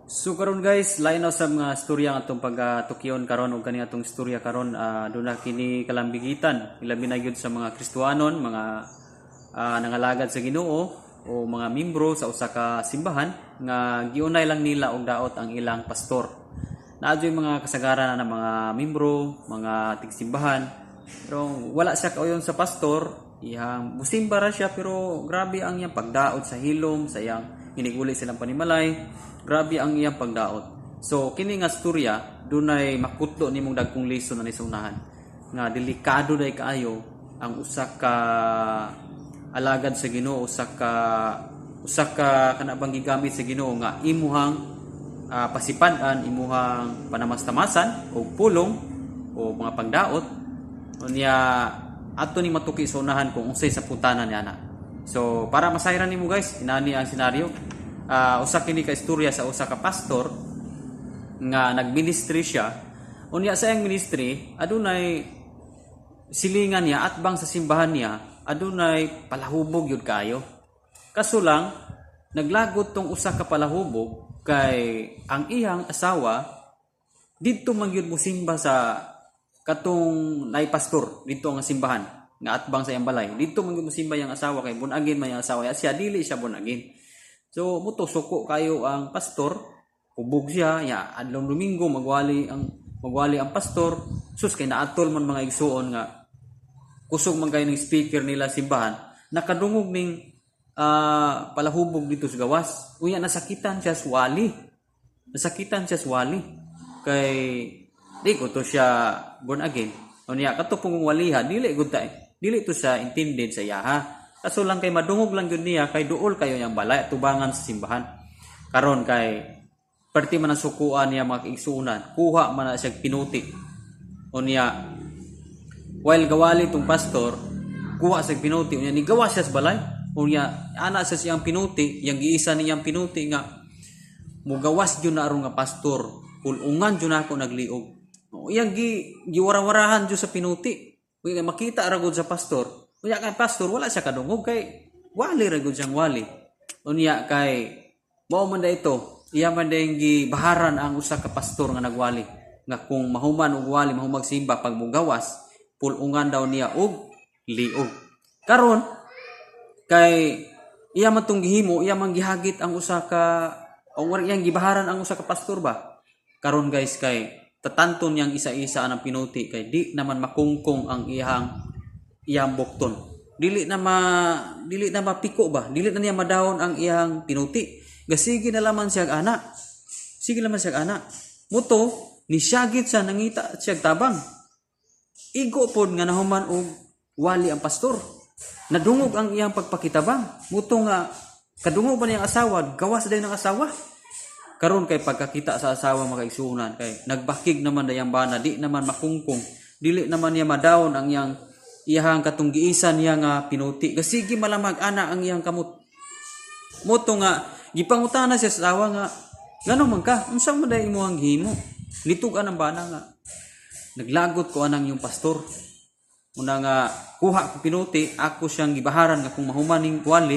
So karon guys, lain na sa mga storya nga atong pagtukyon karon ug kani atong storya karon duna kini kalambigitan, ilabi na gyud sa mga Kristohanon, mga nangalagad sa Ginoo o mga membro sa usa ka simbahan nga giunay lang nila og daot ang ilang pastor. Naa juy mga kasagaran na ng mga membro, mga tigsimbahan, pero wala siya kauyon sa pastor, iyang musimba ra siya pero grabe ang iyang pagdaot sa hilom, sa iyang iniguli silang panimalay, grabe ang iyang pagdaot. So kini nga storya dunay makutlo nimong dagkong lesson na sa unahan nga delikado day kaayo ang usa ka alagad sa Ginoo, usa ka kana bang gigamit sa Ginoo nga imuhang pasipad-an, imuhang panamastamasan o pulong o mga pagdaot. Unya ato ni matuki sa unahan kung unsay saputanan niya na. So para masayran nimo guys, inani ang senaryo. Usa kini ka istorya sa usa ka pastor nga nagministry siya. Unya sa iyang ministry adunay silingan niya, atbang sa simbahan niya adunay palahubog yun kayo. Kaso lang naglagot tong usa ka palahubog kay ang iyang asawa didto man gyud mosimba sa katong nay pastor didto ang simbahan nga atbang sa iyang balay. Didto man gyud mosimba iyang asawa kay born again man iyang asawa, siya dili siya born again. So muto suko kayo ang pastor, hubog siya ya. Adlaw Domingo magwali ang pastor. Sus, kay naatol man mga igsuon nga kusog man kayo ng speaker nila simbahan, nakadungog ning palahubog dito sa gawas. Unya nasakitan siya sa wali, nasakitan siya sa wali kay di ko to siya born again. Unya kato pong waliha dili gud ta, dili to siya intended sa iyaha. Kaso lang kay madungog lang gyud niya kay duol kayo yang balay tubangan sa simbahan. Karon kay perti man ang sukuan niya mga kaigsuonan, kuha man na siya pinuti. Unya while gawali tong pastor, kuha sa pinuti, unya nigawa siya sa balay. Unya ana sa siyang pinuti, yang giisa niyang pinuti nga mugawas jud na aron nga pastor, pulungan jud nako nagliog. O, iyang giwara-warahan jud sa pinuti. Unya makita ra gud sa pastor. Unya kay pastor wala siya kadungog kay wali ra gud siyang wali. Unya kay mao man da ito, iya man dayong gibaharan ang usa ka pastor nga nagwali nga kung mahuman og wali, mahumag simba, pag mugawas pulungan daw niya og liog. Karon kay iya man tong gihimo, iya man gihagit ang usa ka o iyang gibaharan ang usa ka pastor ba. Karon guys, kay tatanton niyang isa-isa ang pinuti kay di naman makungkong ang iyang bukton. Dili na mapiko ba? Dili na niya madawon ang iyang pinuti. Gasige na laman siya ana. Sige naman siya ana. Muto ni syagit sa nangita siya tabang. Igo pod nga nahuman og wali ang pastor. Nadungog ang iyang pagpakitabang. Muto nga kadungog ba niyang asawa, gawas dayon ang asawa. Karon kay pagkakita sa asawa mga kaigsuonan kay nagbakig naman dayang bana, di naman makungkong, dili naman niya madawon ang iyang iyahang katong giisa niya nga pinuti. Gasige malamag ana ang iyang kamot. Muto nga gipangutana siya sa asawa nga ngano man ka, unsa man day imong gihimo? Nitug-an ang bana nga naglagot ko anang yung pastor. Una nga kuha ko pinuti, ako siyang gibaharan nga kung mahuman ning wali,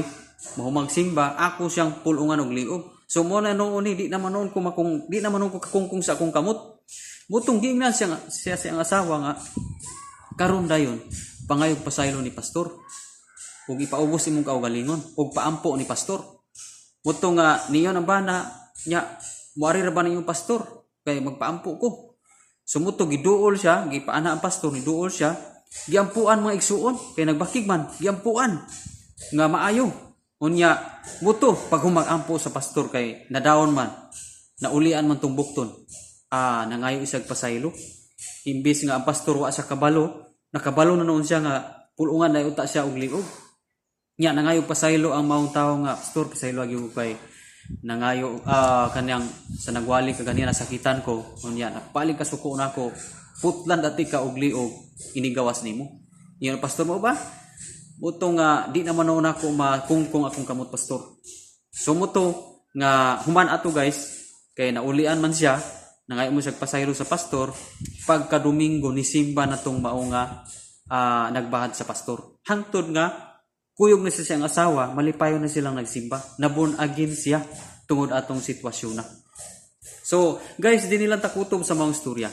mahumag simba, ako siyang pulungan og liog. So mo na noon ni di naman noon ko makung di naman noon ko kakungkong sa akong kamot. Mutong giingnan siya siya siyang asawa nga karon dayon pangayog pasaylo ni pastor ug ipaubos imong kaugalingon ug paampo ni pastor. Muto nga niyo ang bana nya muari ra ba niyong pastor kay magpaampo ko. So muto giduol siya, gipaana ang pastor, niduol siya, giampuan mga igsuon kay nagbakig man, giampuan nga maayo. Unya muto pag humagampo sa pastor kay nadawon man, naulian man tong bukton. Nangayo isag pasaylo. Imbis nga ang pastor wa sa kabalo, nakabalo na noon siya nga pulungan na uta siya og liog. Nya nangayo pasaylo ang maong tawo nga pastor, pasaylo agi ko kay nangayo kanyang sa nagwali ka ganina sakitan ko. Unya napaling kasuko nako, putlan dati ka og liog inigawas nimo. Iyon pastor mo ba? Muto nga di naman noon ako makungkong akong kamot, pastor. So muto nga human ato guys kay naulian man siya, nangayo mo siya pasaylo sa pastor. Pagka Domingo ni simba na tong mao nga nagbahad sa pastor. Hangtod nga kuyog na siya siyang asawa, malipayon na silang nagsimba. Na-born again siya tungod atong sitwasyon na. So, guys, di nilang takutob sa maong istorya.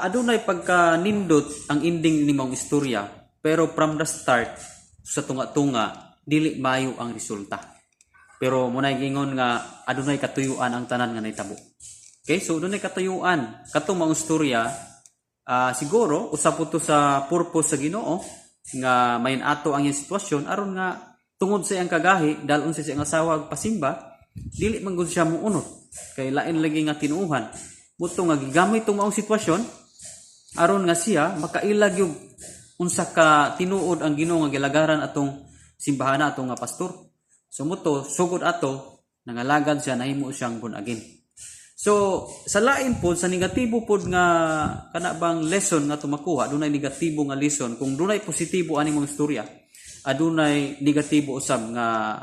Adunay pagka nindot ang ending ni maong istorya, pero from the start sa tunga-tunga dili mayo ang resulta. Pero mao nay giingon nga adunay katuyuan ang tanan nga nahitabo. Okay, so adunay katuyuan katong maong istorya, siguro usa po to sa purpose sa Ginoo nga main ato ang iyang sitwasyon aron nga tungod sa iyang kagahi dalon sa iyang asawa og pasimba, dili man gud siya muunot kay lain lagi nga tinuohan. Mao to nga gigamit tong maong sitwasyon aron nga siya makaila gyud unsa ka tinuod ang Ginoo nga gilagaran atong simbahan atong nga pastor. So mao to sugod ato nangalagad siya, nahimo siyang born again. So sa lain pod, sa negatibo pod nga kana bang lesson nga makuha, dunay negatibo nga lesson. Kung dunay positibo ani mong istorya, adunay negatibo usab nga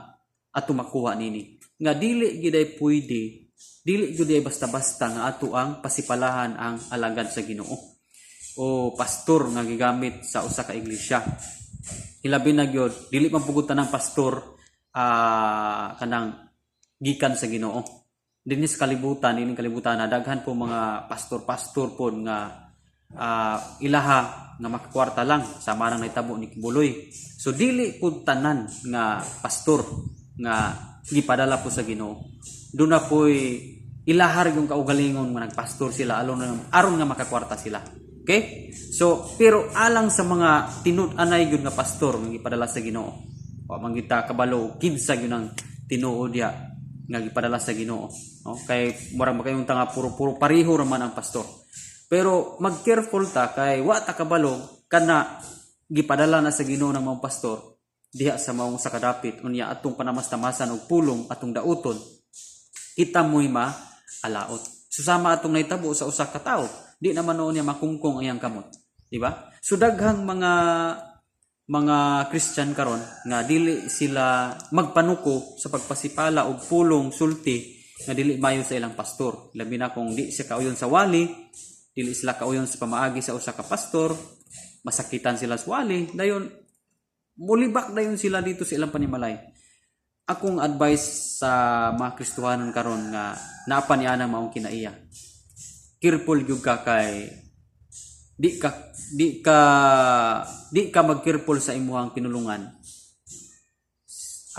ato makuha nini nga dili giday pwede, dili gyud ay basta-basta nga ato ang pasipalahan ang alagad sa Ginoo o pastor nga gigamit sa usa ka iglesia. Hilabi na gyud dili man pugod tanang pastor kanang gikan sa Ginoo. Dinhi sa kalibutan, ining kalibutan na daghan po mga pastor-pastor po nga ilaha nga makakwarta lang, sama nang nahitabo ni Quiboloy. So dili pud tanan nga pastor nga gipadala po sa Ginoo. Duna po'y ilahar yung kaugalingon nga nagpastor sila aron aron nga makakwarta sila. Okay? So pero alang sa mga tinud-anay gyud nga pastor nga gipadala sa Ginoo. Wa man kita kabalo kinsa gyud ang tinuod diha nga gipadala sa Ginoo, no? Kay murag makayong nga puro-puro pareho ra man ang pastor. Pero mag-careful ta kay wa ta kabalo kana gipadala na sa Ginoo ng mga pastor diha sa maong sa kadapit, unya atong panamastamasan og pulong atong dauton, kita mo'y ma-alaot. Susama atong nahitabo sa usa ka tawo, di naman noon niya makungkong ang iyang kamot, di ba? So daghang mga Christian karon nga dili sila magpanuko sa pagpasipala og pulong sulti nga dili mayo sa ilang pastor. Labi na kung di siya kauyon sa wali, dili sila kauyon sa pamaagi sa usa ka pastor, masakitan sila sa wali, dayon mulibak dayon sila dito sa ilang panimalay. Akong advice sa mga Kristohanon karon nga naa pa niya maong kinaiya. Careful gyud ka kay di ka mag-careful sa imuhang pinulungan.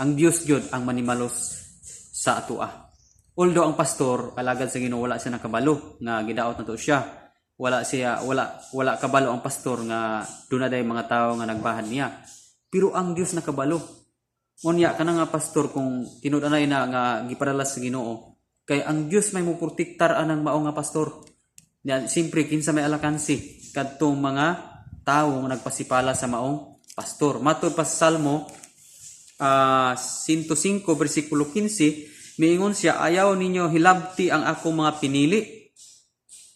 Ang Dios gyud ang manimalos sa atoa. Although ang pastor alagad sa Ginoo, wala siya nakabalo nga gidaot na to siya. Wala siya wala wala kabalo ang pastor nga duna day mga tawo nga nagbahan niya. Pero ang Dios nakabalo. Unya kana nga pastor kung tinud-anay na nga gipadala sa Ginoo, kay ang Dios may moprotektar anang mao nga pastor. Ya, siyempre kinsa may alakansi kadtong mga tawo nga nagpasipala sa maong pastor. Matod pa sa Salmo 105 bersikulo 15, miingon siya, "Ayaw ninyo hilabti ang akong mga pinili."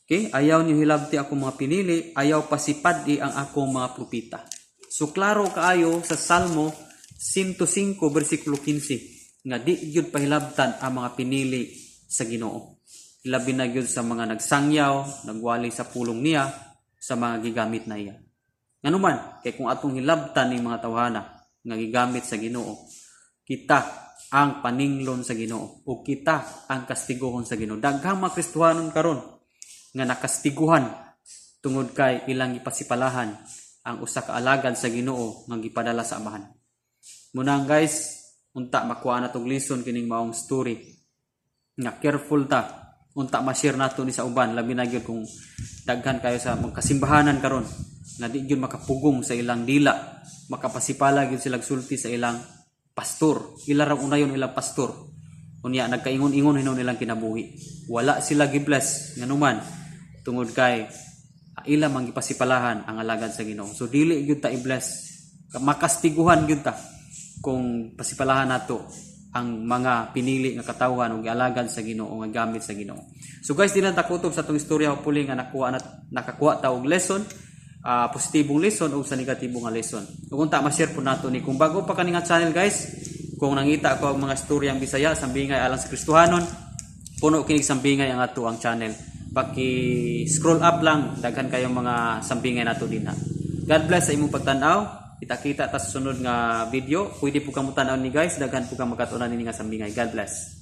Okay? "Ayaw ninyo hilabti akong mga pinili, ayaw pasipadi ang akong mga propeta." So klaro kaayo sa Salmo 105 bersikulo 15 nga di gyud pahilabtan ang mga pinili sa Ginoo. Labi na gyud sa mga nagsangyaw, nagwali sa pulong niya, sa mga gigamit na iya. Nganuman, kay kung atong hilabtan ning mga tawhana nga gigamit sa Ginoo, kita ang paninglon sa Ginoo o kita ang kastiguhon sa Ginoo. Daghang mga Kristohanon karon nga nakastiguhan tungod kay ilang gipasipalahan ang usa ka alagad sa Ginoo nga gipadala sa Amahan. Munang guys, unta makuha na tog lesson kining maong story nga careful ta, unta ma-share nato ni sa uban, labi na gyud kung daghan kayo sa magkasimbahanan karon nga di gyud makapugong sa ilang dila, makapasipala gyud sila sulti sa ilang pastor. Ila ra unayon ilang pastor, unya nagkaingon-ingon hinuon ilang kinabuhi, wala sila gi-bless nganuman tungod kay ila man gipasipalahan ang alagad sa Ginoo. So dili gyud ta i-bless, makastiguhan gyud ta kung pasipalahan nato ang mga pinili nga katawhan o gialagad sa Ginoo nga gamit sa Ginoo. So guys, di lang takutob sa atong istorya. Hopefully nga nakuha na, nakakuha ta og lesson, positibong lesson o sa negatibo nga lesson. Ug unta ma-share po nato ni. Kung bago pa kani nga channel guys, kung nangita ko ang mga istoryang Bisaya, sambingay alang sa Kristohanon, puno kinig sambingay ang ato ang channel. Paki scroll up lang, daghan kayong mga sambingay nato dinha. God bless sa imong pagtan-aw. Kita-kita ta sa sunod nga video. Pwede po kamo tan-aw ni guys, daghan po kang makatunan nini nga sambingay. God bless.